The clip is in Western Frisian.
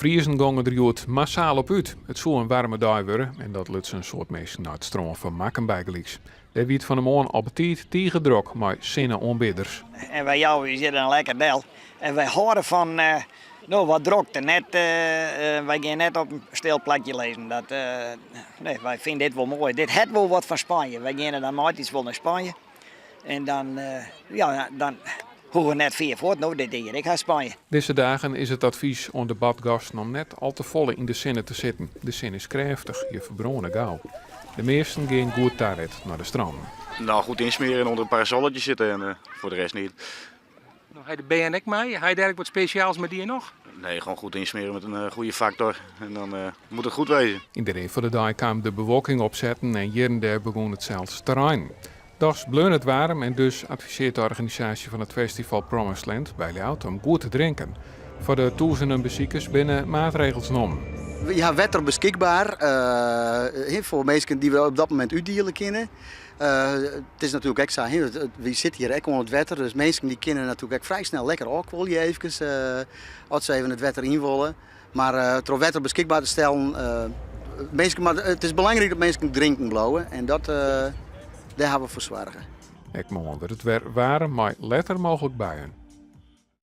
Friezen gongen der hjoed massaal op út. It soe in waarme dei wurde en dat luts in soad minsken nei it strân fan Makkum bygelyks. Dêr wie it fan 'e moarn al betiid tige drok mei sinne-oanbidders. En wy jouwe ús hjir dan lekker del. En wy hâlde fan no, wat drokte. Net, wy gean net op in stil plakje lizzen. Dat, nee, wy fine dit wol moai. Dit hat wol wat fan Spanje. Wy geane dan meitiids wol nei Spanje. En dan, ja, dan hoege we net fier fuort. No, dit is hjir ek hast Spanje. Dizze dagen is it advys oan de badgasten om net al te folle yn de sinne te sitten. De sinne is krêftich, je ferbrâne gau. De measten gean goed taret nei de strannen. Nou, goed insmeren en onder een parasolletje zitten en voor de rest niet. No, ha je de bern ek mei? Ha je dêr ek wat spesjaals mei dien noch? Nee, gewoon goed insmeren met een goede factor en dan moet het goed wezen. Yn de rin fan de dei kaam de bewolking opsetten en hjir en dêr begûn it sels te reinen. Dochs bleaun it waarm en dus advisearret de organisaasje fan it festival Promised Land by Ljouwert om goed te drinken. Foar de tûzenen besikers binne maatregels nommen. We ha wetter beskikber foar minsken dy't we op dat momint útdiele kinne. It is natuerlik ek sa, wy sitte hjir ek oan it wetter, dus minsken dy kinne natuerlik ek frij snel lekker ôfkuolje eefkes as se even it wetter yn wolle. Mar troch wetter beskikber te stellen, minsken moatte, it is belangryk dat minsken drinken bliuwe en dat, dêr hawwe we foar soarge. Ek moarn wurdt it wer waarm mei letter mooglik buien.